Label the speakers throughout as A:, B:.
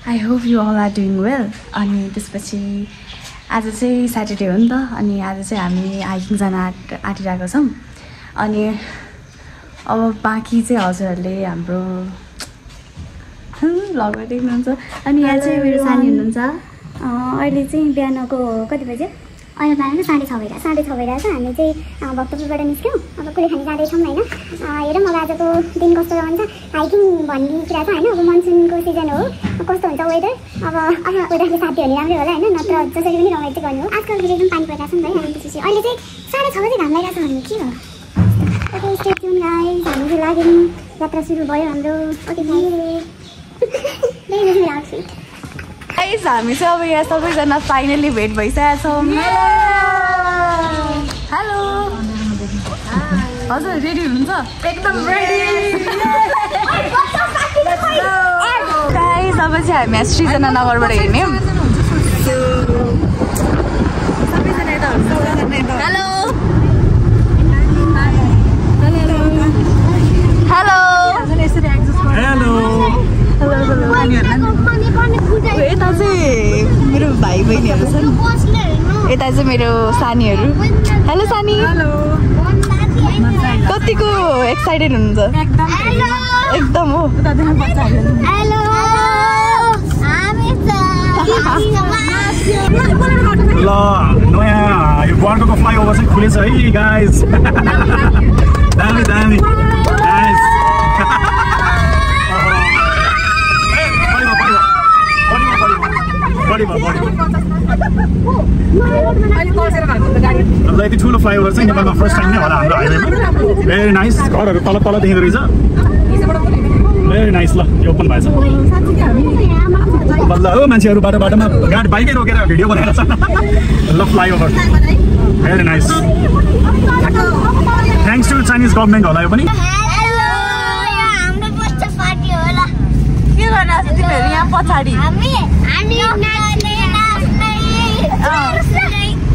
A: I hope you all are doing well. अनि त्यसपछि आज चाहिँ सैटरडे हो नि त अनि आज चाहिँ हामी हाइकिङ जान आँटिरहेको छौं अनि अब बाँकी चाहिँ हजुरहरुले हाम्रो भ्लगमा देख्नुहुन्छ अनि यहाँ चाहिँ मेरो सानी हुनुहुन्छ
B: अहिले चाहिँ बिहानको कति बजे अहिले बिहानको 6:30 भइरहेछ हामी चाहिँ भक्तपुरबाट निस्क्यौं अब कुलेखानी जाँदैछौँ हैन हेरौँ अब आजको दिन कस्तो रहन्छ हाइकिङ भन्ने कुरा छ हैन अब मनसुनको सिजन हो कस्तो हुन्छ वेदर अब वेदरको साथी हुने राम्रै होला हैन नत्र जसरी पनि रमाइलो गर्ने हो आजकल फेरि एकदम पानी परिरहेछ नि त अनि त्यसपछि अहिले चाहिँ 6:30 बजे घाम लागिरहेछ भन्ने के हो ओके स्टे ट्युन गाइस हामी चाहिँ लाग्यौं यात्रा सुरु भयो हाम्रो ओके बाइ मेरो आउटफिट
A: गाइस हामी चाहिँ अब यहाँ सबैजना फाइनली भेट भइसकेका छौं हेलो हजुर रेडी हुनुहुन्छ एकदम रेडी गाइस अब चाहिँ हामी सृजना नगरबाट हिँड्यौं सबैजना यता हेलो हेलो यता चाहिँ मेरो भाइ बहिनीहरू छन् यता चाहिँ मेरो सानीहरू हेलो सानी हेलो कतिको एक्साइटेड हुनुहुन्छ एकदम हो हेलो
C: ल नयाँ यो बर्डको फ्लाइओभर चाहिँ खुलेछ है गाइस दामी दामी गाइस यति ठुलो फ्लाइओभर चाहिँ नेपालमा फर्स्ट टाइम नै होला हाम्रो हाइवेमा भेरी नाइस घरहरू तल तल देख्दो रहेछ भेरी नाइस ल यो ओपन भएछ बल्ल हो मान्छेहरू बाटोमा गाडी बाइकै रोकेर भिडियो बनाएर छ ल flyover very nice thanks to Chinese government होला यो पनि
A: यहाँ पछाडि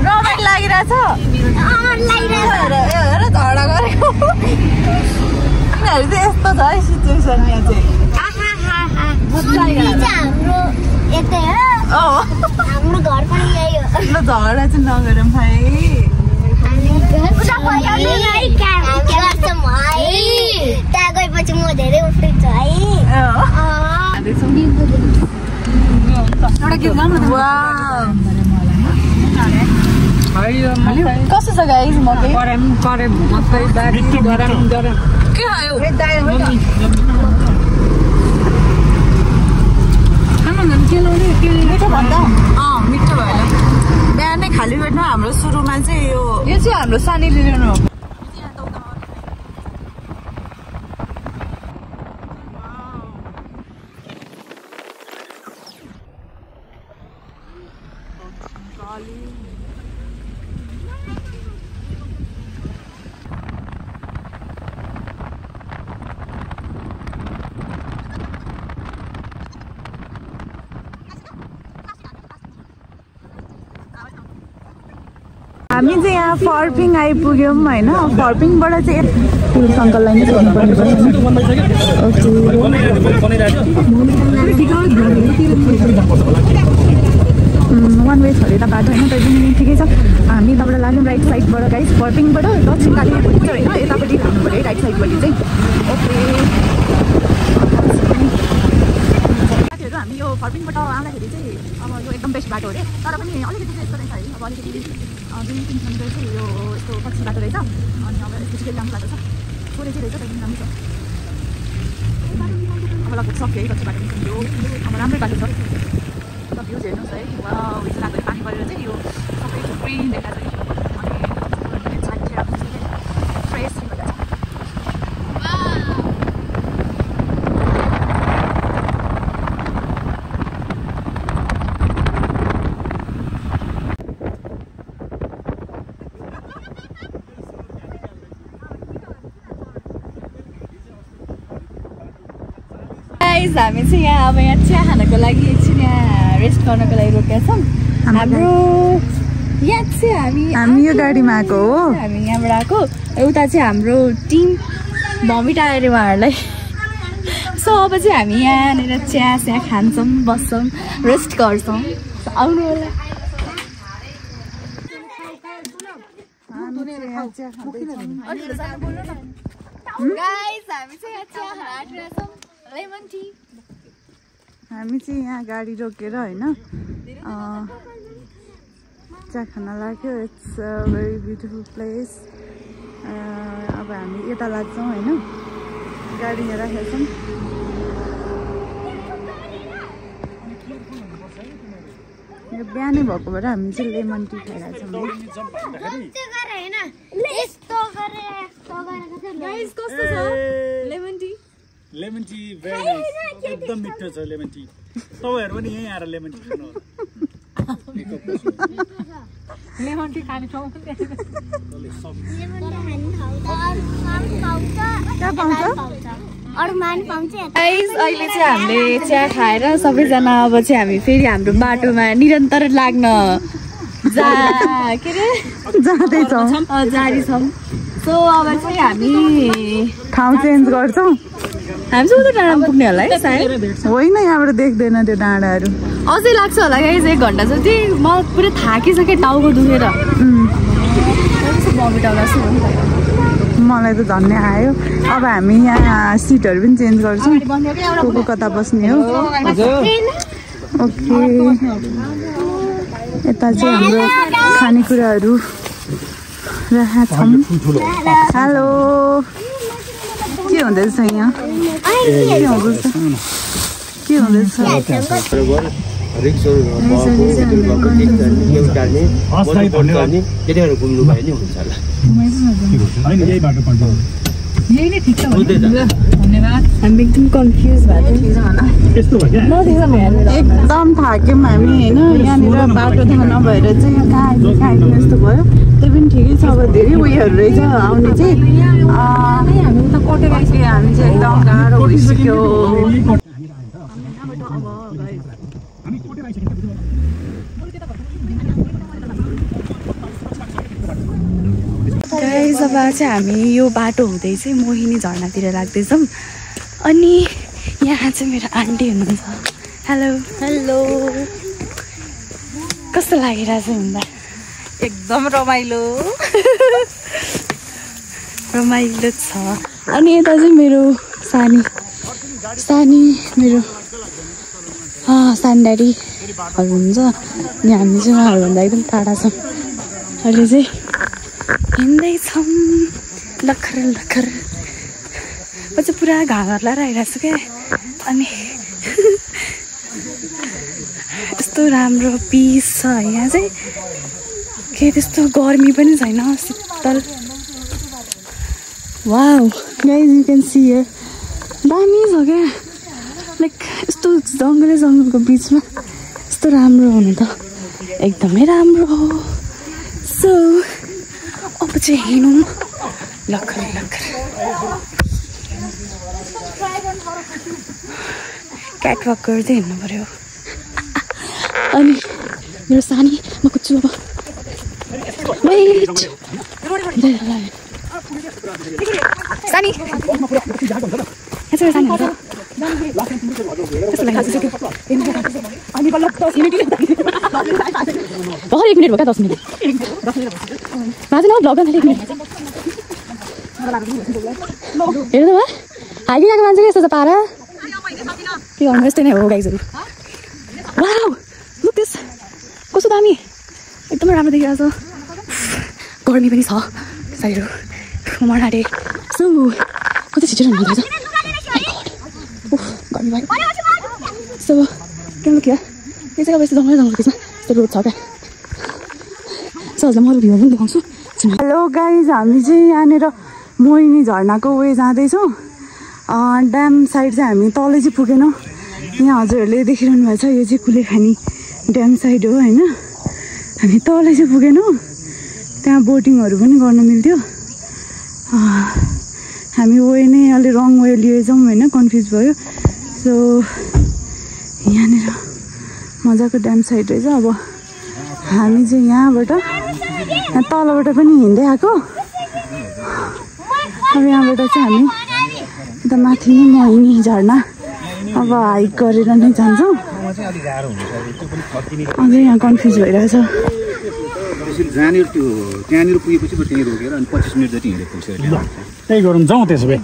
A: रमाइलो लागिरहेछ हेर झगडा गरेको यिनीहरू चाहिँ यस्तो छ है सिचुएसन यहाँ चाहिँ
B: हाम्रो घर पनि यही हो
A: ल झगडा चाहिँ नगरौँ भाइ
B: त्यहाँ गएपछि म धेरै उफ्रिन्छु है
A: कस्तो छ गाइस मकै के आयो मिठो भन्दा मिठो भएन बिहानै खाली पेटमा हाम्रो सुरुमा चाहिँ यो चाहिँ हाम्रो सानी लिनु हो हामी चाहिँ यहाँ फर्पिङ आइपुग्यौँ होइन फर्पिङबाट चाहिँ अङ्कललाई नै सोध्नुपर्ने वान वे छ अरे त बाटो होइन तै पनि ठिकै छ हामी यताबाट लाग्यौँ राइट साइडबाट गाइस फर्पिङबाट दक्षिण काली पुग्छ होइन यतापट्टि खानु पऱ्यो राइट साइडपट्टि चाहिँ ओके साथीहरू हामी यो फर्पिङबाट आउँदाखेरि चाहिँ अब यो एकदम बेस्ट बाटो हो अरे तर पनि अलिकति चाहिँ यस्तो रहेछ है अब अलिकति 2-3 किलोमिटर चाहिँ यो यस्तो पछि बाटो रहेछ अनि अब यस्तो चाहिँ राम्रो बाटो छ थोरै चाहिँ रहेछ त्यही राम्रो छ अब लगभग सक्यो है पछि बाटो यो अब राम्रै बाटो छ भ्यूज हेर्नुहोस् है वा हिजो पानी परेर चाहिँ यो सबै ग्रिन देखाएको छ अनि फ्रेस हामी चाहिँ यहाँ अब यहाँ चिया खानको लागि एकछिन यहाँ रेस्ट गर्नको लागि रोकेका छौँ हाम्रो यहाँ चाहिँ हामी यो गाडीमा आएको हो हामी यहाँबाट आएको उता चाहिँ हाम्रो टिम भमिट आएर उहाँहरूलाई सो अब चाहिँ हामी यहाँनिर चिया खान्छौँ, बस्छौँ, रेस्ट गर्छौँ। आउनु होला।
D: हामी चाहिँ यहाँ गाडी रोकेर होइन चिया खान लाग्यो। It's a very beautiful place. अब हामी यता लाग्छौँ होइन, गाडी यहाँ राखेका छौँ। यो बिहानै भएकोबाट हामी चाहिँ लेमन टी खाइरहेको छौँ।
C: लेमन टी भेरी नाइस, एकदम मिठो छ लेमन टी। तपाईँहरू पनि यहीँ आएर लेमन टी खानु होला।
A: लेमन टी खाने ठाउँ अहिले चाहिँ हामीले चिया खाएर सबैजना अब चाहिँ हामी फेरि हाम्रो बाटोमा निरन्तर लाग्न
D: जाँदैछौँ,
A: जारी छौँ। सो अब चाहिँ हामी
D: ठाउँ चेन्ज गर्छौँ।
A: हामी चाहिँ उता डाँडामा पुग्ने होला है सायद।
D: होइन, यहाँबाट देख्दैन त्यो डाँडाहरू।
A: अझै लाग्छ होला गाइस 1 घन्टा जति। म पुरै थाकिसकेँ, टाउको दुखेर भमिट आउँदा जस्तो भयो।
D: मलाई त झन्नै आयो। अब हामी यहाँ सिटहरू पनि चेन्ज गर्छौँ, को कता बस्ने हो। ओके, यता चाहिँ हाम्रो खानेकुराहरू राखेका छौँ। हेलो, के हुँदैछ यहाँ? के हुँदैछ?
E: घुम्नु भयो नि हुन्छ होला।
C: यही बाटो पर्छ।
A: यही नै ठिक छ। धन्यवाद। हामी एकदम कन्फ्युज भएको
C: यस्तो भयो क्या?
D: एकदम थाक्यौँ हामी होइन। यहाँनिर बाटो थाहा नभएर चाहिँ यहाँ कहाँ आइदिनु यस्तो भयो। त्यो पनि ठिकै छ। अब धेरै उयोहरू रहेछ आउने चाहिँ। हामी चाहिँ एकदम गाह्रो भइसक्यो।
A: गाइस अब चाहिँ हामी यो बाटो हुँदै चाहिँ मोहिनी झरनातिर लाग्दैछौँ। अनि यहाँ चाहिँ मेरो आन्टी हुनुहुन्छ। हेलो हेलो, कस्तो लागिरहेछ हुँदा?
D: एकदम रमाइलो
A: रमाइलो छ। अनि यता चाहिँ मेरो सानी मेरो सान्डारीहरू हुन्छ। अनि हामी चाहिँ उहाँहरूभन्दा एकदम टाढा छौँ। अहिले चाहिँ हिँड्दैछौँ लखर लखर। म चाहिँ पुरा घामहरू लगाएर आइरहेको छु क्या। अनि यस्तो राम्रो पिस छ यहाँ चाहिँ, के त्यस्तो गर्मी पनि छैन, शीतल। Wow guys, you can see here, दामी छ क्या। लाइक यस्तो जङ्गलको बिचमा यस्तो राम्रो हुनु त एकदमै राम्रो हो। सो अब चाहिँ हिँडौँ लखर लखर। क्याटवक गर्दै हिँड्नु पऱ्यो। अनि मेरो सानी, म कुद्छु अब। वेट सानी, सानी हुन्छ भर्खर 1 मिनट भयो क्या, 10 मिनट बाजे न ब्लग गर्नु। 1 मिनट हेर्नु भयो हाइकिङ आएको मान्छेको यस्तो छ पारा। के गर्नु, यस्तै नै हो गाइजहरू। वाउ लुक दिस, कस्तो दामी, एकदमै राम्रो देखिरहेको छ। गर्मी पनि छ साइडहरू, मन आँटे। सो कति छिटो हुँदैछ, गर्मी भयो। सो के लुक्यो, यो चाहिँ अब यस्तो जङ्गलको बिचमा यस्तो रोड छ क्या। सो हजुर म भ्यूहरू पनि देखाउँछु।
D: हेलो गाइज, हामी चाहिँ यहाँनिर मोहिनी झरनाको वे जाँदैछौँ। ड्याम साइड चाहिँ हामी तलै चाहिँ पुगेनौँ। यहाँ हजुरहरूले देखिरहनु भएको छ, यो चाहिँ कुलेखानी ड्याम साइड हो होइन। हामी तलै चाहिँ पुगेनौँ, त्यहाँ बोटिङहरू पनि गर्न मिल्थ्यो। हामी वे नै अलि रङ वे लिएछौँ होइन, कन्फ्युज भयो। सो यहाँनिर मजाको ड्याम साइड रहेछ। अब हामी चाहिँ यहाँबाट तलबाट पनि हिँड्दै आएको। अब यहाँबाट चाहिँ हामी यता माथि नै मोहिनी झरना अब हाइक गरेर नै जान्छौँ अझै यहाँ कन्फ्युज भइरहेछ
E: जहाँनिर त्यो त्यहाँनिर पुगेपछि त्यहीँ रोकेर अनि 25 मिनट जति हिँडेको छ
C: त्यही गरौँ जाउँ त्यसो भए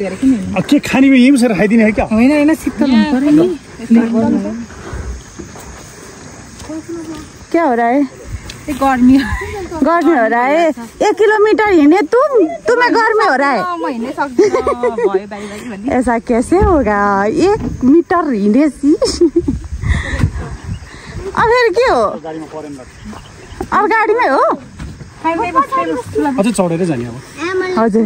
C: के खाने यहीँ बसेर खाइदिने है क्या
A: होइन शीतल हुनु पर्यो नि
D: क्या हो रहा है
A: गर्मी
D: गर्मी हो रहा है 1 किलोमीटर हिँडे तुम्हें गर्मी हो रहा है
A: म हिँड्नै सक्दिनँ भयो बाई भन्ने
D: ऐसा कैसे होगा 1 मीटर हिँडे सी अब फेरि के हो अब गाडीमै हो
C: अझै चढेरै जाने अब
D: हजुर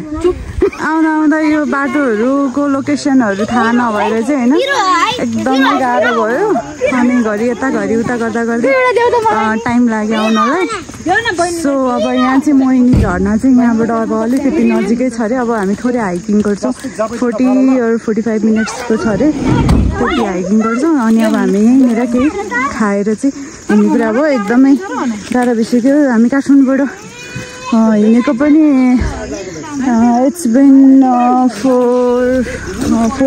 D: आउँदा आउँदा यो बाटोहरूको लोकेसनहरू थाहा नभएर चाहिँ होइन एकदमै गाह्रो भयो अनि घरि यता घरि उता गर्दा गर्दै टाइम लाग्यो आउनलाई सो अब यहाँ चाहिँ मोहिनी झर्ना चाहिँ यहाँबाट अब अलिकति नजिकै छ अरे अब हामी थोरै हाइकिङ गर्छौँ 40 or 45 मिनट्सको छ अरे त्यति हाइकिङ गर्छौँ अनि अब हामी यहीँनिर केही खाएर चाहिँ हिँड्ने कुरा अब एकदमै टाढा भइसक्यो हामी काठमाडौँबाट हिँडेको पनि इट्स बिन 4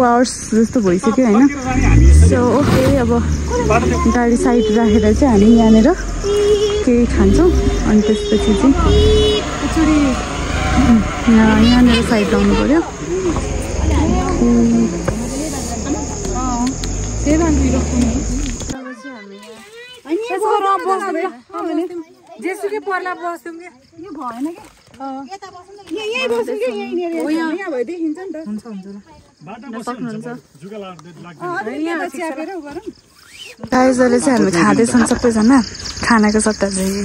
D: आवर्स जस्तो भइसक्यो होइन सो ओके अब गाडी साइड राखेर चाहिँ हामी यहाँनिर केही खान्छौँ अनि त्यसपछि चाहिँ यहाँनिर साइड लाउनु पऱ्यो
A: जेसुकै पर्ला बस्छौँ क्या यो भएन क्या यही बस्छौँ क्या यहाँ भए देखिन्छ नि त हुन्छ
D: सक्नुहुन्छ गाइस अहिले चाहिँ हामी खाँदैछौँ सबैजना खानाको सट्टा चाहिँ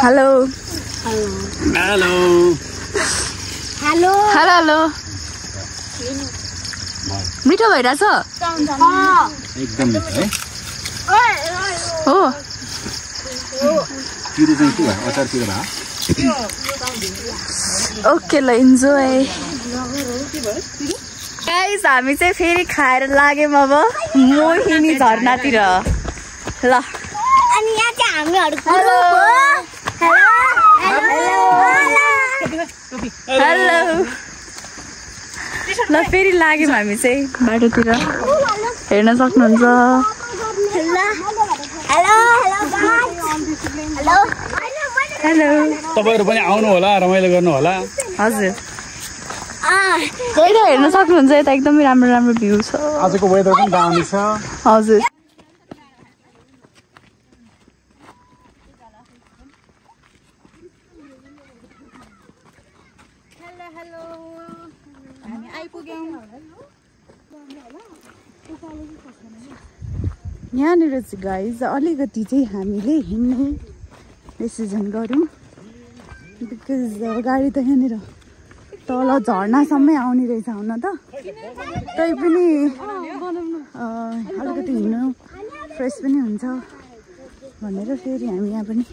D: hello
E: hello
B: hello
D: hello hello मिठो भइरहेछ
E: एकदम मिठो है
D: हो
E: पिरो चाहिँ के भयो अचारतिर भयो
D: ओके ल इन्जोय गाइस हामी चाहिँ फेरि खाएर लाग्यौँ अब मोहिनी झरनातिर ल
B: अनि यहाँ चाहिँ हामीहरु
D: हेलो ल फेरि लाग्यौँ हामी चाहिँ बाटोतिर हेर्न सक्नुहुन्छ हेलो
C: तपाईँहरू पनि आउनु होला रमाइलो गर्नु होला
D: हजुर यता हेर्न सक्नुहुन्छ यता एकदमै राम्रो राम्रो भ्यू छ
C: आजको वेदर पनि दामी छ
D: हजुर यहाँनिर चाहिँ गाइज अलिकति चाहिँ हामीले हिँड्ने डिसिजन गऱ्यौँ बिकज गाडी त यहाँनिर तल झर्नासम्मै आउने रहेछ हुन त तै पनि अलिकति हिँड्नु फ्रेस पनि हुन्छ भनेर फेरि हामी यहाँ पनि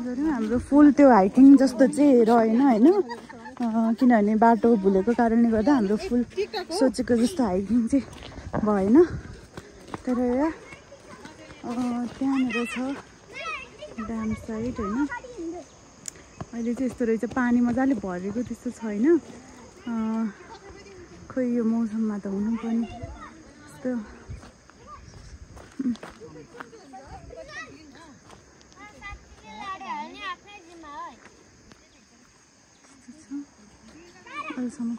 D: गऱ्यौँ हाम्रो फुल त्यो हाइकिङ जस्तो चाहिँ रहेन होइन किनभने बाटो भुलेको कारणले गर्दा हाम्रो फुल सोचेको जस्तो हाइकिङ चाहिँ भएन तर त्यहाँनिर छ ड्याम साइड होइन अहिले चाहिँ यस्तो रहेछ पानी मजाले भरेको त्यस्तो छैन खोइ यो मौसममा त हुनु पनि यस्तो अहिलेसम्म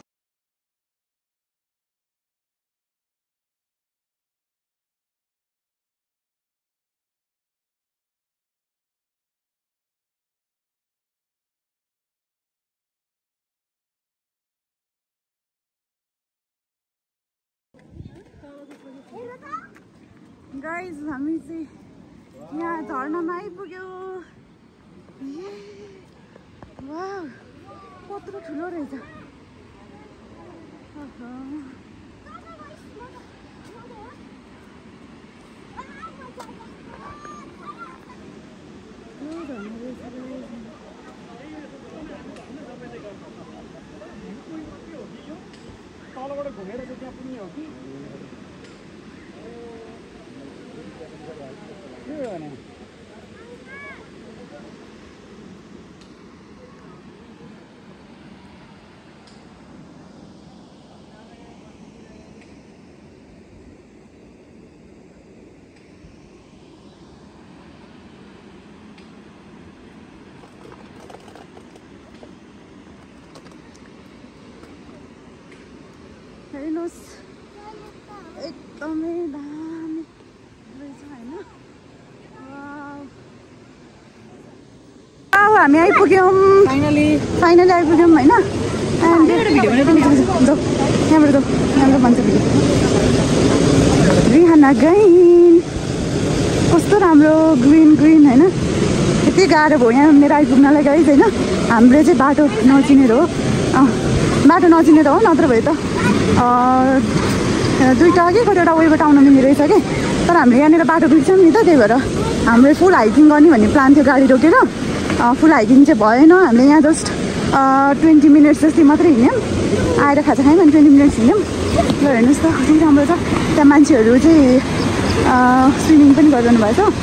D: गाइज हामी चाहिँ यहाँ झर्नामा आइपुग्यो वाउ कत्रो ठुलो रहेछ
C: तलबाट घुमेर चाहिँ त्यहाँ पुग्ने हो कि
D: हेर्नुहोस् एकदमै दामी रहेछ होइन। हामी आइपुग्यौँ फाइनली आइपुग्यौँ होइन। यहाँबाट भन्छ रिहाना गइन कस्तो राम्रो ग्रिन होइन। यति गाह्रो भयो यहाँ मेरो आइपुग्नलाई गाइज होइन। हाम्रो चाहिँ बाटो नचिनेर हो नत्र भए त दुईवटा कि कतिवटा वेबाट आउनु मिल्ने रहेछ कि। तर हामीले यहाँनिर बाटो बिर्स्यौँ नि त, त्यही भएर हाम्रो फुल हाइकिङ गर्ने भन्ने प्लान थियो गाडी रोकेर। फुल हाइकिङ चाहिँ भएन, हामीले यहाँ जस्ट 20 मिनट्स जति मात्रै हिँड्यौँ। आएर खाजा खायौँ अनि 20 मिनट्स हिँड्यौँ। ल हेर्नुहोस् त कति राम्रो छ। त्यहाँ मान्छेहरू चाहिँ स्विमिङ पनि गरिरहनु भएको छ।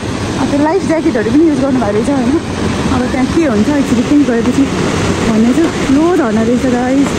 D: त्यो लाइफ ज्याकेटहरू पनि युज गर्नुभएको रहेछ होइन। अब त्यहाँ के हुन्छ एक्चुली केही गएपछि भन्ने चाहिँ लो झर्ना रहेछ गाइस।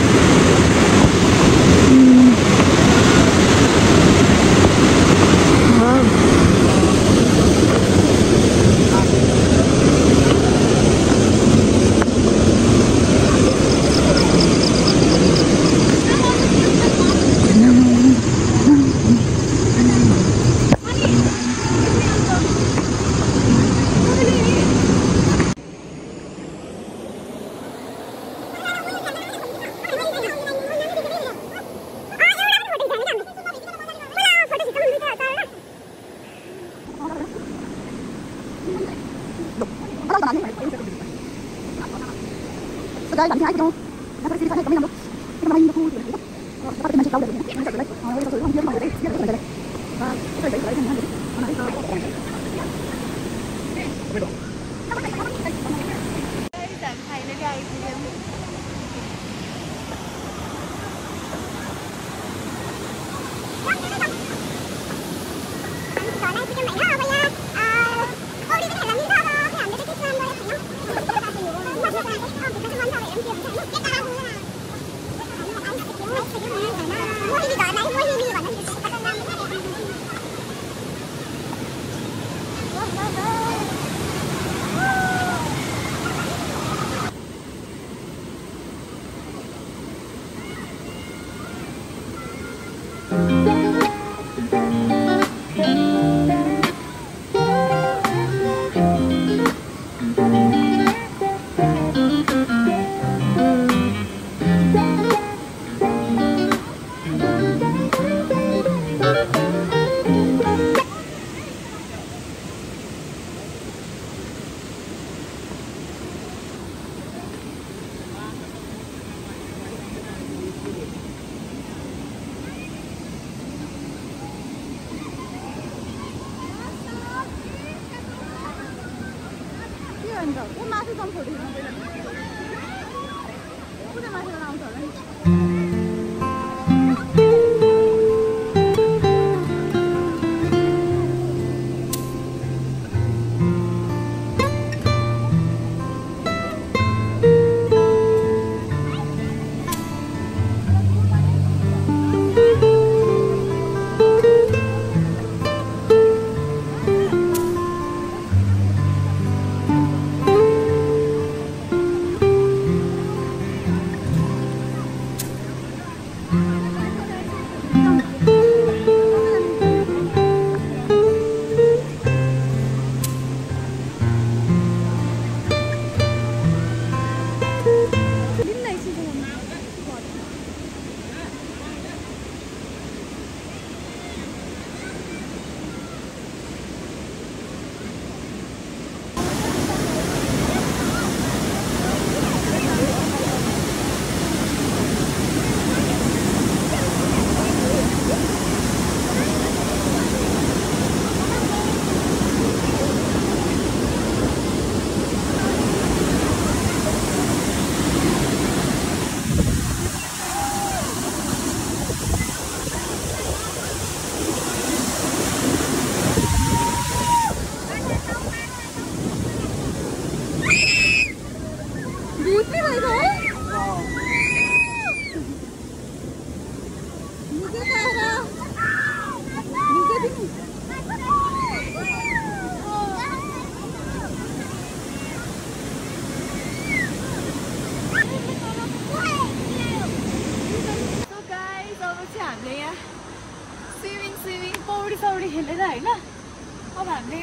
A: पौडी सौडी खेलेर होइन अब हामीले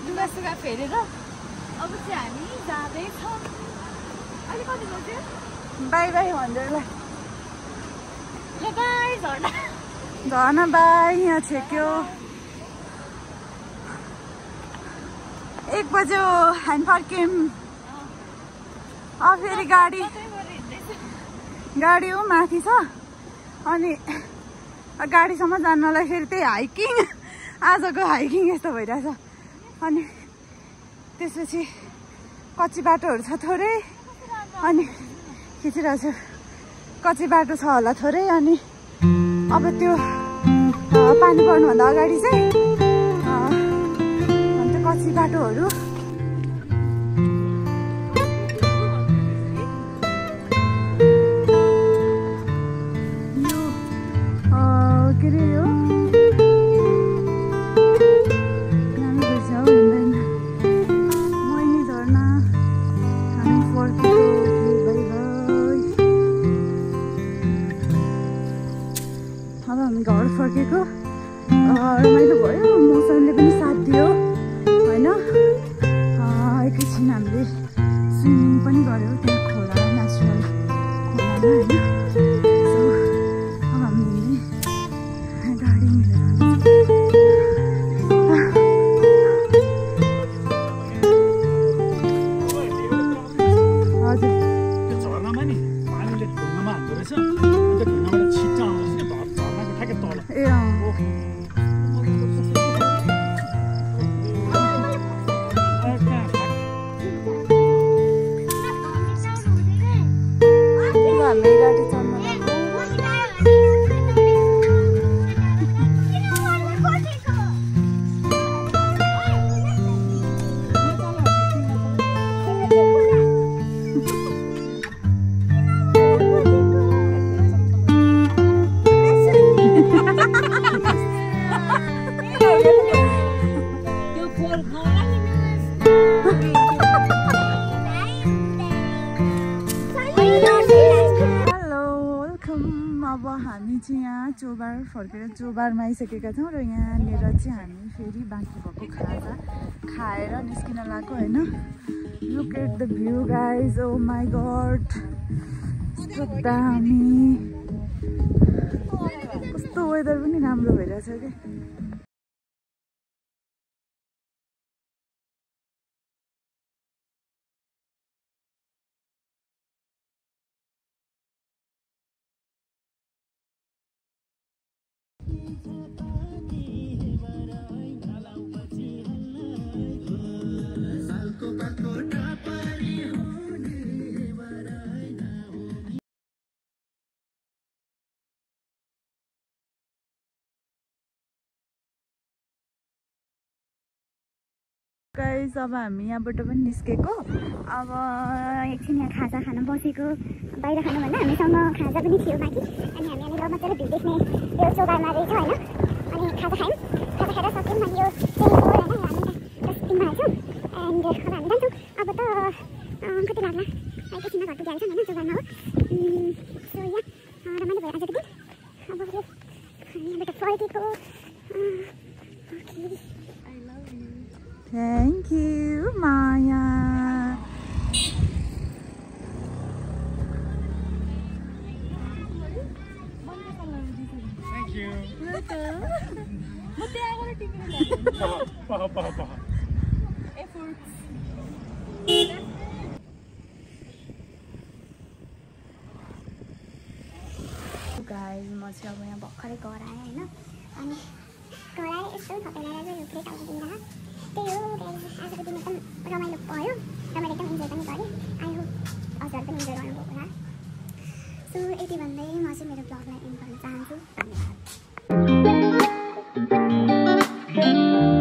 A: लुगासुगा फेरेर अब चाहिँ हामी जाँदैछौँ। अहिले कति बज्यो?
D: बाई बाई भन्दैलाई
A: ल बाई झर्ना
D: झर्ना बाई। यहाँ छेक्यो 1 बज्यो हामी फर्क्यौँ। अब फेरि गाडी हो माथि छ अनि गाडीसम्म जान्नलाई फेरि त्यही हाइकिङ आजको हाइकिङ यस्तो भइरहेछ। अनि त्यसपछि कच्ची बाटोहरू छ थोरै अनि खिचिरहेको छु। कच्ची बाटो छ होला थोरै अनि अब त्यो पानी पर्नुभन्दा अगाडि चाहिँ अन्त कच्ची बाटोहरू के अरे यो राम्रो रहेछ हौ हिँड्दैन। मैनी झर्ना हामी फर्केको बाई बाई। अब हामी घर फर्केको रमाइलो भयो। मौसमले पनि साथ दियो होइन। एकैछिन हामीले स्विमिङ पनि गऱ्यौँ त्यहाँ खोला नेचुरल खोलामा होइन। सो अब हामीले गाडी मिलेर हजुर
C: त्यो झर्नामा नि पानीले ढुङ्गामा हान्दो रहेछ अनि त्यो ढुङ्गाबाट छिट्टा आउँदैछ नि झर्नाको ठ्याक्कै तल।
D: ए हामी गाडी चल्न अब हामी चाहिँ यहाँ चोबार फर्केर चोबारमा आइसकेका छौँ र यहाँनिर चाहिँ हामी फेरि बाँकी भएको खाजा खाएर निस्किन लागेको होइन। Look at the view guys. Oh my god कस्तो दामी। कस्तो वेदर पनि राम्रो भइरहेछ क्या। गाइस अब हामी यहाँबाट पनि निस्केको।
B: अब एकछिन यहाँ खाजा खान बसेको। बाहिर खानुभन्दा हामीसँग खाजा पनि थियो बाँकी। अनि हामी यहाँनिर मजाले भ्यू देख्ने यो चौबारमा रहेछ होइन। अनि खाजा खायौँ। खाजा खाएर सक्यौँ। अनि यो ट्रेनको होइन हामी डस्टबिनमा हाल्छौँ। एन्ड अब हामी जान्छौँ। अब त कति लाग्ला एकैछिनमा घर पुगिहाल्छौँ होइन। चौबारमा हो। सो यहाँ रमाइलो भयो आजको दिन। अब यो हामी यहाँबाट फर्केको।
D: Thank you, Maya.
C: Thank you.
B: Guys म चाहिँ अब यहाँ भर्खरै घर आएँ होइन। अनि घर आएर यस्तो थपेर चाहिँ यो प्लेट आउँछ दिँदा त्यही हो गाइस। आजको दिन एकदम रमाइलो भयो र मैले एकदम इन्जोय पनि गरेँ। आई होप हजुर पनि इन्जोय गर्नुभएको होला। सो यति भन्दै म चाहिँ मेरो ब्लगलाई एन्ड गर्न चाहन्छु। धन्यवाद।